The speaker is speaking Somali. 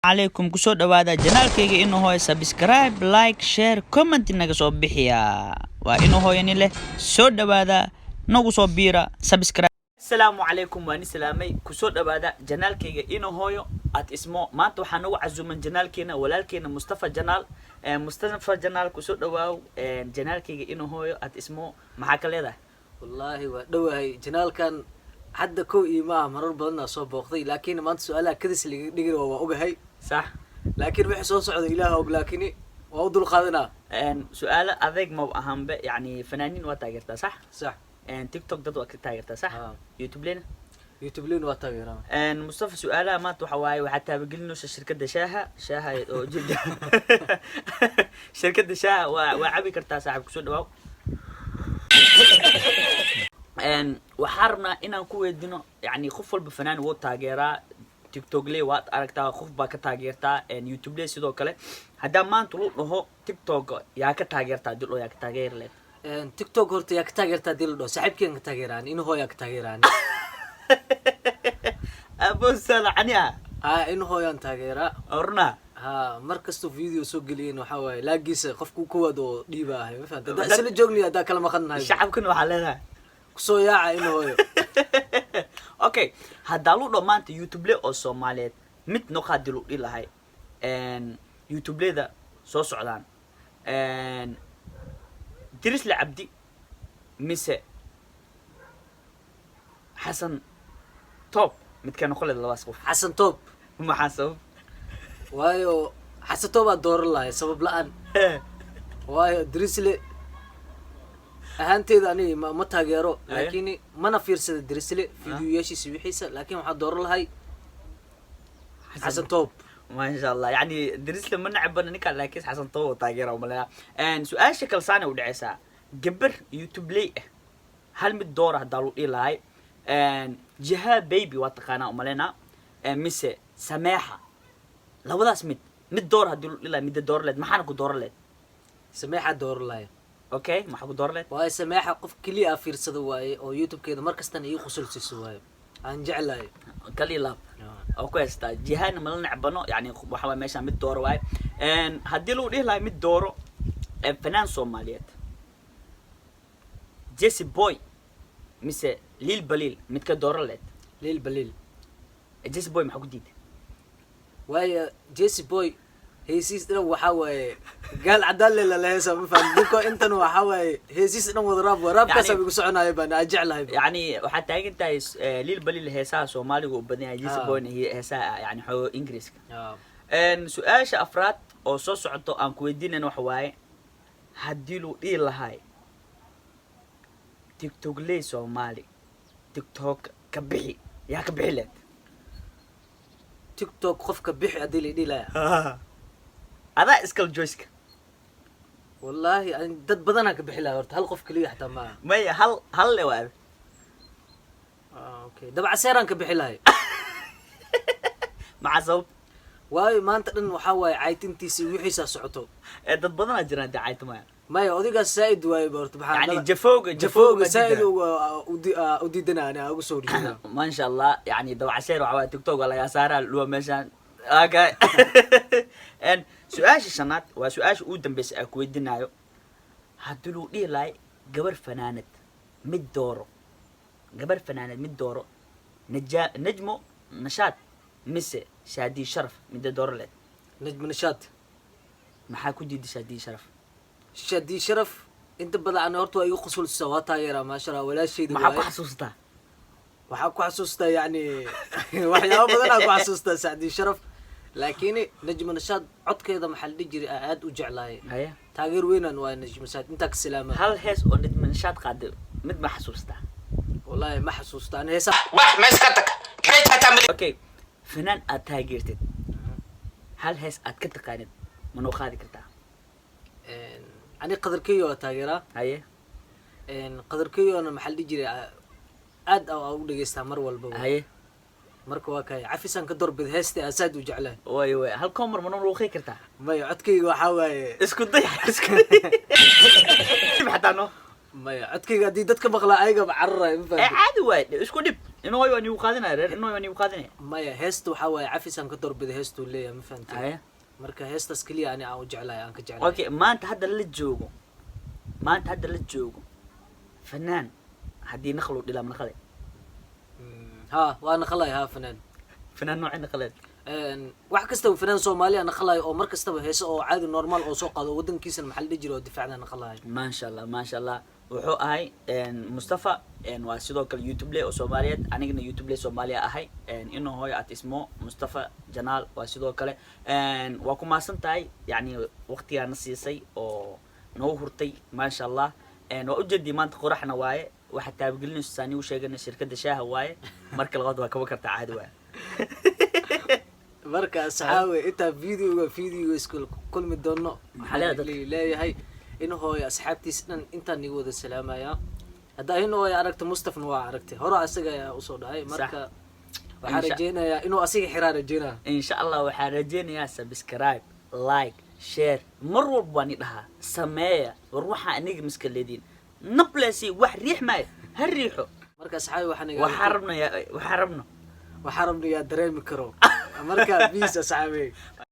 Calaykum, kusoo dhawaada channelkayga Inuu Hooyo. Subscribe, like, share, comment naga soo bixiya. Waa Inuu Hooyo ni leh, soo dhawaada, nagu soo biira, subscribe. Asalaamu calaykum, waan islaamay. Kusoo dhawaada channelkayga Inuu Hooyo at Ismo. Maanta waxaa nagu casuuman channelkeena walaalkeena Mustafa Janaal. Mustafa Janaal, kusoo dhawaaw channelkayga Inuu Hooyo at Ismo. Maxaa ka leedahay? Wallaahi waa dhowahay. Channelkan hadda kow iyo maaha, marar badanaa soo booqday, laakiin maanta su-aalaha kadis laga dhigi waa ogahay. Laakiin wixii soo socda Ilaah og, laakiin waa u dulqaadanaa. Su-aalo adeeg ma ahanbe. Yani fanaaniin waa taageertaa, sax? Sax. TikTok dad waa ka taageertaa, sax? Ha. YouTube lena? YouTube lin waa taageeraa. Mustafa, su-aalaha maanta waxa waaye, waxaa taabagelinaysa shirkadda shaaha, shaaha oo jidda, shirkadda shaaha waa cabi kartaa, saaxiib. Kusoo dhawaaw. Waxaa rabnaa inaan ku weydino, yani qof walba fanaan wuu taageeraa, TikTok le waad aragtaa, qof baa ka taageertaa, YouTube le sidoo kale. Haddaa maanta lu dhaho TikTok yaa ka taageertaa, dil oo yaa ka taageeri leed? TikTok horta yaa ka taageertaa hadii la dhaho, saaxiibkeen ka taageeraan, inu hooyaa ka taageeraan. Abosala cani ah. Ha, inu hooyaan taageeraa. Orna. Ha, mar kastoo video soo geliyen waxaa waaye laagiisa qofku kowaad oo dhiiba ahay, ma fahamta? Haddaa isla joogni, haddaa kala maqannahay. Shacabkana waxaa leedahay? Kusoo yaaca inu hooyo. Okay, haddaa lu dhaho maanta YouTube le oo Soomaaliyeed mid noqaa dil u dhihi lahay, YouTube leda soo socdaan, Dirisle Cabdi mise Xasan Top, midkaa noqon leed labadaas qof? Xasan Top. Maxaa sabab? Waayo Xasan Top aa dooran lahay, sabab la-aan. Waayo Drisle ahaanteeda ani ma taageero, laakiin mana fiirsada Drisle videoyaashiisa wixiisa, laakiin waxaa dooran lahay Xasan Top. Maasha Allah. Yani Drisle ma necbana ninkaan, laakiin Xasan Top oo taageera umaleya. Su-aasha kalsaana u dhaceysaa, gabar YouTube ley ah hal mid doora haddaa lu dhihi lahay, Jiha Baby waa taqaanaa umaleyna, mise Sameexa, labadaas mid mid doora haddii lu dhihi lahay, midda doora leed, maxaana ku doora leed? Sameexa dooran lahay. Okay, maxaa ku doora leed? Waayo Sameexa qof keliya aa fiirsada waaye oo YouTube-keeda mar kastana ii qusul siiso waaye, aan jeclahay. Kali laab oo ku haystaa. Jihana mala necbano, yani waxa waay meeshaan mid dooro waaye. Haddii lagu dhihi lahay mid dooro, fanaan Soomaaliyeed, Jesse Boy mise Lil Baliil, midka dooro leed? Lil Baliil. Jesse Boy maxaa ku diiday? Waayo Jesse Boy heesiis dhan waxaa waaye gaal cadaan le lala heesa, ma fahmi ninko intan waxaa waaye heesiis dhan wada rap waa rapkaasaa igu soconaya baan aan jeclahay. Yani waxaad taagan tahay Lil Baliil heesaha Soomaaliga u badan yahay, Jesse Boyna heesaha yani xoogo Ingiriiska. Su-aasha afraad oo soo socoto aan ku weydiinayna waxa waaye, haddii lagu dhihi lahay TikTok ley Soomaali TikTok ka bixi, yaa ka bixi leed? TikTok qofka bixi haddii la dhihi lahaa? Adaa iskal joyceka. Wallaahi dad badanaa ka bixi lahaa horta, hal qof keliya xataa maaha. Maya, hal hal le waa. Okay, Dabcaseeraan ka bixi lahay. Maxaa sabab? Waayo maanta dhan waxaa waaye caytintiisa iyo wixiisaa socoto. Ee dad badanaa jiraan dee caytamaya. Maya, odaygaas zaaid waaye ba horta, maxaa yani jafooga. Jafooga jafooga. Zaaid u diidana ani ugu soo horjeeda. Maasha Allah. Yani Dabcaseer waxa waaye TikTok waa lagaa saaraa luwa meeshaan. Okay, su-aasha shanaad waa su-aasha ugu dambeysay aan ku weydiinayo. Haddii lagu dhihi lahay gabar fanaanad mid dooro, gabar fanaanad mid dooro, Naja Najmo Nashaad mise Shaadi Sharaf, midda dooro leed? Najmo Nashaad. Maxaa ku diiday Shaadi Sharaf? Shaadi Sharaf inta badan ani horta waa igu qusulsisaa, waa taageeraa, maasha Allah, walaashayda. Maxaa ku waaye. xasuustaa? Waxaa ku xasuustaa yani waxyaabo badanaa ku xasuustaa Sacdi Sharaf, laakiin Najmo Nashaad codkeeda maxaa la dhihi jiray aan aad u jeclahay. Taageer weynaan waa Najmo Nashaad, intaa ka salaama. Hal hees oo Najmo Nashaad qaaday mid ma xasuustaa? Wallahi ma xasuusta ani heesa. Wax ma iska tag beej hataa ma. Okay, fanaan aad taageertid hal hees aad ka taqaanid ma noo qaadi kartaa? Ani Qadarkeyo waa taageeraa. Qadarkeyona maxaa la dhihi jiray aad aa u dhegeystaa mar walbaba. Marka waa kay cafisaan ka doorbid heesta aan saad u jeclahay. Way way, hal koomar ma noo luuqi kartaa? Maya, codkayga waxaa waaye Isku day, isku day xataa no. Maya, codkayga haddii dadka maqlaa ayagaba cararaya, ma Ee. fahamtid? Caadi waay, isku dhib Inooy waan igu qaadinaya, reer Inooy waan igu qaadanaya. Maya, heesta waxaa waaye cafisaan ka doorbiday, heestuu leeyahay, ma fahamtid? Haya. Marka heestaas keliya ani aan u jeclahay, aan ka jeclahay. Okay, maanta hadda la joogo, maanta hadda la joogo, fanaan haddii naqlu dhilaa ma naqale? Ha, waa naqalay, ha, fanaan. Fanaan noocee naqaleed? Wax kastaba, fanaan Soomaaliya naqalayo oo mar kastaba heese oo caadi normal oo soo qaado, wadankiisana maxaa la dhihi jiray oo difaacda naqalayo. Maasha Allah, maasha Allah. Wuxuu ahay Mustafa, waa sidoo kale YouTube le oo Soomaaliyeed, anigana YouTube le Soomaaliya ahay. Inuu hooyo at ismo Mustafa Janaal waa sidoo kale. Waa ku mahadsan tahay, yacni waqtigaana siisay oo noo hurtay, maasha Allah. Waa ujeedii maanta qoraxna waaye, waxaa taabagelinayso saan igu sheegana shirkadda shaaha waaye. Marka labaad waa kaba kartaa, caadi waaye. Marka asxaawe, intaa videoga isku kulmi doono, Maxaa leedahay dadka? Leeyahay in hooyo asxaabtiis dhan intaan igu wada salaamaya. Haddaa in hooyo aragta, Mustafna waa aragtay hore, asaga ayaa usoo dhahay. Marka waxaa rajeynayaa inuu asiga xiraa, rajeynaya. Insha Allah, waxaan rajeynayaa subscribe, like, share mar walba waan i dhahaa sameeya. War waxaa aniga miska leediin nablesi wax riix maayo, ha riixo. Marka asxaabi, waxaan Waxaa rabno waxaa rabno. Waxaa rabnayaa dareemi karo. Marka peace, asxaabi.